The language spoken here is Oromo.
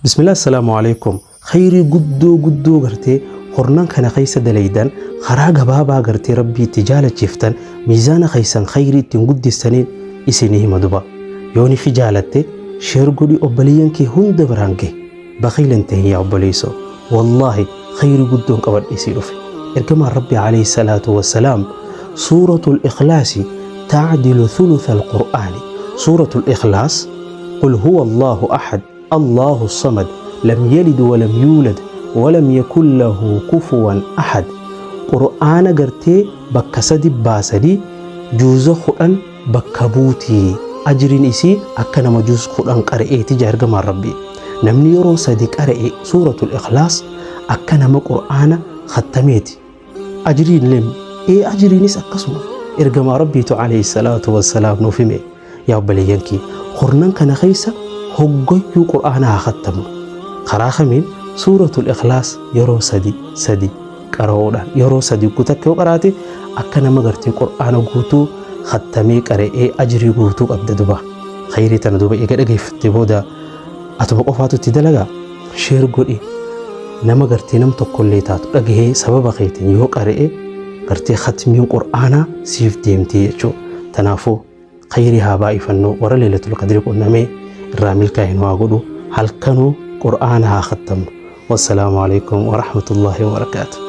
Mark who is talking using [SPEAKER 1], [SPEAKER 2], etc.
[SPEAKER 1] Bismillah, assalaamu alaikum. Khayrii guddoo guddoo gartee hornan kana keessa dalaydan, karaa gabaabaa gartee Rabbii itti jaalachiiftan, miizaana keessan khayrii ittiin guddistaniin isinii hima duba. Yooni fi jaalatte share godhi, obboleeyyan kee hunda biraan gahe. Bakiila hin tahin yaa obboleessoo. Wallaahi khayrii guddoon qabadhe isii dhufe. Ergamaan Rabbii alayhi salaatu wassalaam, suuratul ikhlaasi ta'dilu thulutha alqur'aani. Suuratul ikhlaas, qul huwa Allahu ahad, Allahu samad, lam yalid walam yuulad walam yakun lahu kufuwan ahad. Qur'aana gartee bakka sadi baasanii juuza 10 bakka buutii, ajriin isii akka nama juuz 10 qara'eeti jaa ergamaan Rabbii. Namni yeroo sadi qara'e suuratul ikhlaas akka nama qur'aana khattameeti. Ajriin illee ee ajriinis akkasuma ergamaa Rabbiitu alayhi salaatu wassalaam nuuf hime. Yaa obboleeyyan kee, kurnan kana keessa hoggayyuu qur'aana haa khattamnu. Karaa kamiin? Suuratul ikhlaas yeroo sadi sadi qara'uudhaan. Yeroo sadi takka yoo qaraate akka nama gartee qur'aana guutuu khattamee qara'ee ajrii guutuu qabda duba. Khayrii tana duba eega dhageeffattee booda atuma qofaatu itti dalagaa, share godhi. Nama gartee nam tokkollee taatu dhagahee sababa keetiin yoo qara'e gartee khatmiin qur'aanaa siif deemtii jechuudha. Tanaafuu khayrii haa baay'ifannuu. Warra leelatul qadrii qunnamee irraa milkaa'e nu haa godhu. Halkanuu qur'aana haa khattamnu. Wassalaamu alaikum warahmatullaahi wabarakaatu.